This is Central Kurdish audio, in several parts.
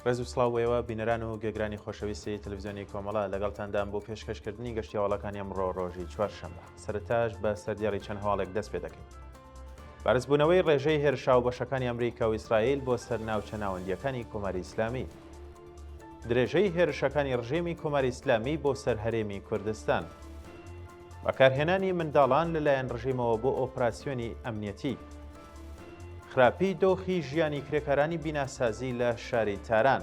ڕێز و سڵاو بۆ ئێوە بینەران و گوێگرانی خۆشەویستی تەلەڤزیۆنی کۆمەڵە، لەگەڵتاندام بۆ پێشکەشکردنی گەشتی هەواڵەکانی ئەمڕۆ ڕۆژی چوارشەممە. سەرەتاش بە سەردێڕی چەند هەواڵێک دەست پێ دەکەین. بەرزبوونەوەی ڕێژەی هێرشە هاوبەشەکانی ئەمریکا و ئیسرائیل بۆ سەر ناوچە ناوەندییەکانی کۆماری ئیسلامی. درێژەی هێرشەکانی ڕژێمی کۆماری ئیسلامی بۆ سەر هەرێمی کوردستان. بەکارهێنانی منداڵان لەلایەن ڕژێمەوە بۆ ئۆپراسیۆنی ئەمنیەتی. خراپی دۆخی ژیانی کرێکارانی بیناسازی لە شاری تاران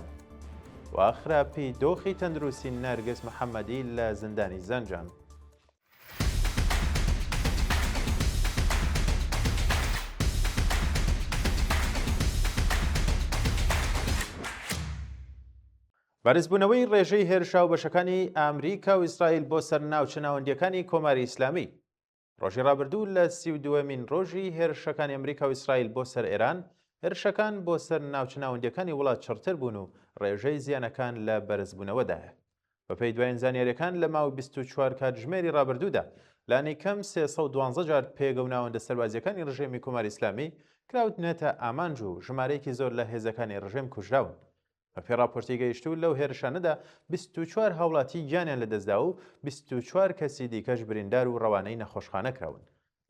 و خراپی دۆخی تەندروستی نەرگس محەممەدی لە زیندانی زەنجان. بەرزبوونەوەی ڕێژەی هێرشە هاوبەشەکانی ئامریکا و ئیسرائیل بۆ سەر ناوچە ناوەندییەکانی کۆماری ئیسلامی. ڕۆژی ڕابردوو لە 32مین ڕۆژی هێرشەکانی ئەمریکا و ئیسرائیل بۆ سەر ئێران، هێرشەکان بۆ سەر ناوچە ناوەندییەکانی وڵات چڕتر بوون و ڕێژەی زیانەکان لە بەرزبوونەوەدایە. بەپێی دوایین زانیارییەکان لە ماوەی 24 کاتژمێری ڕابردوودا لانیکەم 312 جار پێگە و ناوەندە سەربازییەکانی ڕژێمی کۆماری ئیسلامی کراوتنەتە ئامانج و ژمارەیەکی زۆر لە هێزەکانی ڕژێم کوژراون. بەپێی ڕاپۆرتی گەیشتوو لەو هێرشانەدا 24 هاوڵاتی گیانیان لەدەستداوە و 24 کەسی دیکەش بریندار و ڕەوانەی نەخۆشخانە کراون.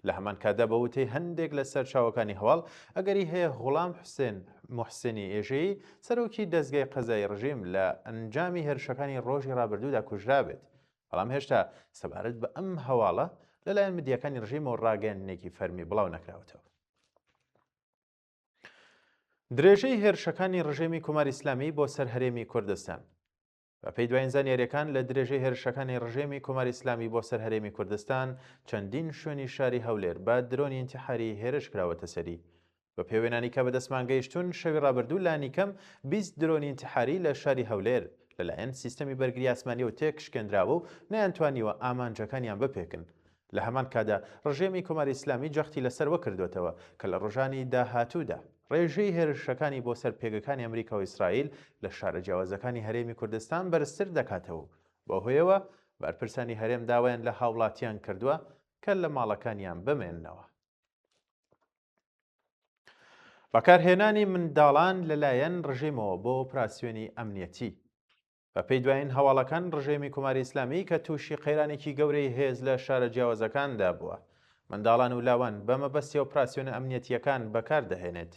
لە هەمان کاتدا بە وتەی هەندێک لە سەرچاوەکانی هەواڵ، ئەگەری هەیە غوڵام حوسێن موحسینی ئێژەیی، سەرۆکی دەزگای قەزایی ڕژیم لە ئەنجامی هێرشەکانی ڕۆژی ڕابردوودا کوژرابێت. بەڵام هێشتا سەبارەت بە ئەم هەواڵە لەلایەن میدیاکانی ڕژیمەوە ڕاگەیاندنێکی فەرمی بڵاو نەکراوەتەوە. درێژەی هێرشەکانی ڕژێمی کۆماری ئیسلامی بۆ سەر هەرێمی کوردستان. بەپێی دوایین زانیارییەکان لە درێژەی هێرشەکانی ڕژێمی کۆماری ئیسلامی بۆ سەر هەرێمی کوردستان چەندین شوێنی شاری هەولێر بە درۆنی ئینتیحاری هێرش کراوەتە سەری. بە پێی وێنانی کە بەدەستمان گەیشتوون شەوی ڕابردوو لانیکەم 20 درۆنی ئینتیحاری لە شاری هەولێر لەلایەن سیستەمی بەرگری ئاسمانیەوە تێکشکێندراوە و نەیانتوانیوە ئامانجەکانیان بپێکن. لە هەمان کاتدا ڕژێمی کۆماری ئیسلامی جەختی لەسەر وە کردۆتەوە کە لە ڕۆژانی داهاتوودا ڕێژەی هێرشەکانی بۆ سەر پێگەکانی ئەمریکا و ئیسرائیل لە شارە جیاوازەکانی هەرێمی کوردستان بەرزتر دەکاتەوە و بەو هۆیەوە بەرپرسانی هەرێم داوایان لە هاوڵاتیان کردووە کە لە ماڵەکانیان بمێننەوە. بەکارهێنانی منداڵان لەلایەن ڕژێمەوە بۆ ئۆپراسیۆنی ئەمنیەتی. بەپێی دوایین هەواڵەکان ڕژێمی کۆماری ئیسلامی کە تووشی قەیرانێکی گەورەی هێز لە شارە جیاوازەکاندا بووە، منداڵان و لاوان بە مەبەستی ئۆپراسیۆنە ئەمنیەتییەکان بەکار دەهێنێت.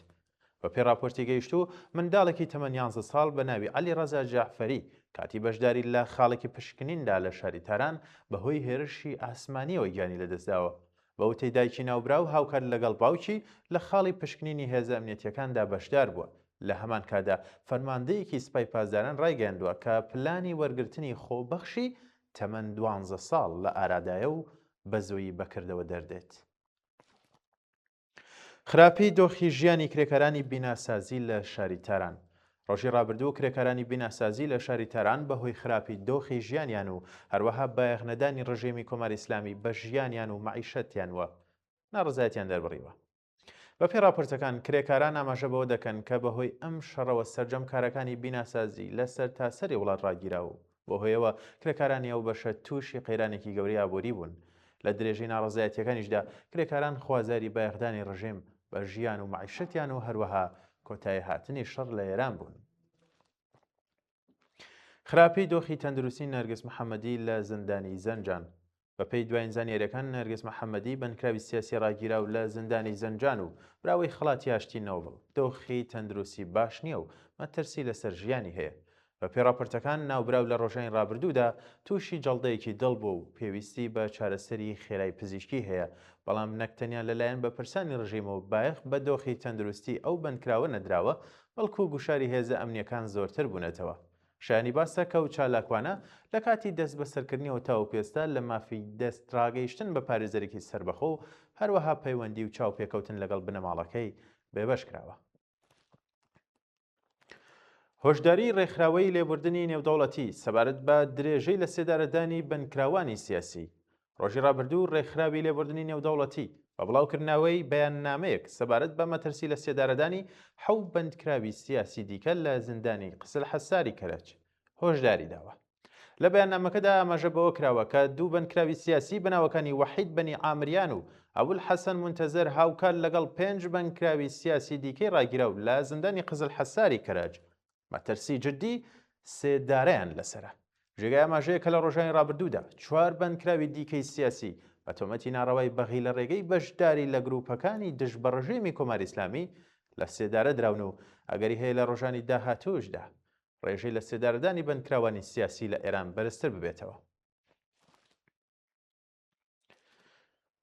بەپێی ڕاپۆرتی گەیشتوو، منداڵێکی تەمەن یانزە ساڵ بە ناوی عەلی ڕەزا جەعفەری کاتی بەشداری لە خاڵێکی پشکنیندا لە شاری تاران بەهۆی هێرشی ئاسمانییەوە گیانی لەدەستداوە. بە وتەی دایکی ناوبراو هاوکات لەگەڵ باوکی لە خاڵی پشکنینی هێزە ئەمنیەتییەکاندا بەشدار بووە، لە هەمان کاتدا فەرماندەیەکی سپای پاسداران ڕایگەیاندووە کە پلانی وەرگرتنی خۆبەخشی تەمەن دوانزە ساڵ لە ئارادایە و بە زوویی بە کردەوە دەردێت. خراپی دۆخی ژیانی کرێکارانی بیناسازی لە شاری تاران ڕۆژی ڕابردوو کرێکارانی بیناسازی لە شاری تاران بە هۆی خراپی دۆخی ژیانیان و هەروەها بایەخنەدانی ڕژێمی کۆماری ئیسلامی بە ژیانیان و مەعیشەتیان و ناڕەزایەتیان دەربڕیوە. بەپێی ڕاپۆرتەکان، کرێکاران ئاماژە بەوە دەکەن کە بەهۆی ئەم شەڕەوە سەرجەم کارەکانی بیناسازی لە سەرتاسەری وڵات ڕاگیرا و بەوهۆیەوە کرێکارانی ئەو بەشە تووشی قەیرانێکی گەورەی ئابووری بوون. لە درێژەی ناڕەزایەتییەکانیشدا کرێکاران خوازیاری بایەخدانی ڕژێم بە ژیان و مەعیشەتیان و هەروەها کۆتاییهاتنی شەڕ لە ئێران بوون. خراپی دۆخی تەندروستی نەرگس محەممەدی لە زیندانی زەنجان بەپێی دوایین زانیارییەکان نەرگس محەممەدی بەندکراوی سیاسی ڕاگیراو لە زیندانی زەنجان و براوەی خەڵاتی ئاشتی نۆبڵ، دۆخی تەندروستی باش نییە و مەترسی لەسەر ژیانی هەیە. بەپێی ڕاپۆرتەکان ناوبراو لە ڕۆژانی ڕابردوودا تووشی جەڵدەیەکی دڵ بووە و پێویستی بە چارەسەری خێرای پزیشکی هەیە، بەڵام نەک تەنیا لەلایەن بەپرسانی ڕژیمەوە بایەخ بە دۆخی تەندروستی ئەو بەندکراوە نەدراوە، بەڵکو گوشاری هێزە ئەمنییەکان زۆرتر بوونەتەوە. شایانی باسە کە ئەو چالاکوانە لە کاتی دەستبەسەرکردنیەوە تاوەکو ئێستا لە مافی دەستڕاگەیشتن بە پارێزەرێکی سەربەخۆ و هەروەها پەیوەندی و چاوپێکەوتن لەگەڵ بنەماڵەکەی بێبەش کراوە. هۆشداریی ڕێکخراوەی لێبوردنی نێودەوڵەتی سەبارەت بە درێژەی لەسێدارەدانی بەندکراوانی سیاسی ڕۆژی ڕابردوو ڕێکخراوی لێبوردنی نێودەوڵەتی بە بڵاوکردنەوەی بەیاننامەیەک سەبارەت بە مەترسی لە سێدارەدانی حەو بەندکراوی سیاسی دیکە لە زیندانی قسل حەساری کەرەج هۆشداری داوە. لە بەیاننامەکەدا ئاماژە بەوە کراوە کە دوو بەندکراوی سیاسی بە ناوەکانی وەحید بەنی عامریان و ئەبولحەسەن مونتەزەر هاوکات لەگەڵ پێنج بەندکراوی سیاسی دیکەی ڕاگیراو لە زیندانی قزل حەساری کەرەج. مەترسی جددی سێدارەیان لەسەرە. جێگای ئاماژەیە کە لە ڕۆژانی ڕابردوودا چوار بەندکراوی دیکەی سیاسی بە تۆمەتی ناڕەوای بەغی لە ڕێگەی بەشداری لە گرووپەکانی دژ بە ڕژێمی کۆماری ئیسلامی لە سێدارە دراون و ئەگەری هەیە لە ڕۆژانی داهاتووشدا ڕێژەی لە سێدارەدانی بەندکراوانی سیاسی لە ئێران بەرزتر ببێتەوە.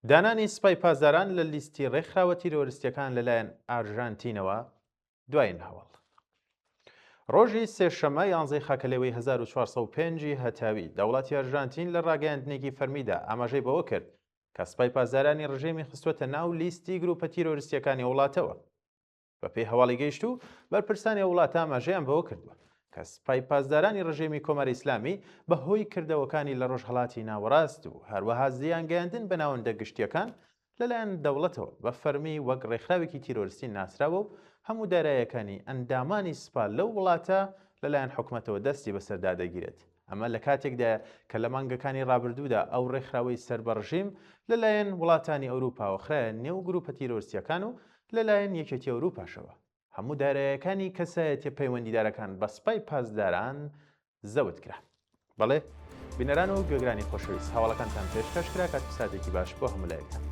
دانانی سپای پاسداران لە لیستی ڕێکخراوە تیرۆریستیەکان لەلایەن ئارژانتینەوە دوایین هەواڵ. ڕۆژی سێشەممە یانزەی خاکەلێوەی 1405 هەتاوی دەوڵەتی ئەرژانتین لە ڕاگەیاندنێکی فەرمیدا ئاماژەی بەوە کرد کە سپای پاسدارانی ڕژێمی خستووەتە ناو لیستی گروپە تیرۆریستیەکانی وڵاتەوە. بەپێی هەواڵی گەیشتوو، بەرپرسانی ئەو وڵاتە ئاماژەیان بەوە کردووە کە سپای پاسدارانی ڕژێمی کۆماری ئیسلامی بە هۆی کردەوەکانی لە ڕۆژهەڵاتی ناوەڕاست و هەروەها زیانگەیاندن بە ناوەندە گشتییەکان لەلایەن دەوڵەتەوە بە فەرمی وەک ڕێکخراوێکی تیرۆریستی ناسراوە و هەموو دارایەکانی ئەندامانی سپا لەو وڵاتە لەلایەن حکومەتەوە دەستی بەسەردا دەگیرێت. ئەمە لە کاتێکدایە کە لە مانگەکانی ڕابردوودا ئەو ڕێکخراوەی سەر بە ڕژیم لەلایەن وڵاتانی ئەوروپاوە خرایە نێو گروپە تیرۆرستییەکان و لەلایەن یەکێتی ئەوروپاشەوە هەموو دارایەکانی کەسایەتیە پەیوەندیدارەکان بە سپای پاسداران زەوت کرا. بەڵێ بینەران و گوێگرانی خۆشەویست هەواڵەکانتان پێشکەش کرا کات و ساتێکی باش بۆ هەموو لایەکتان.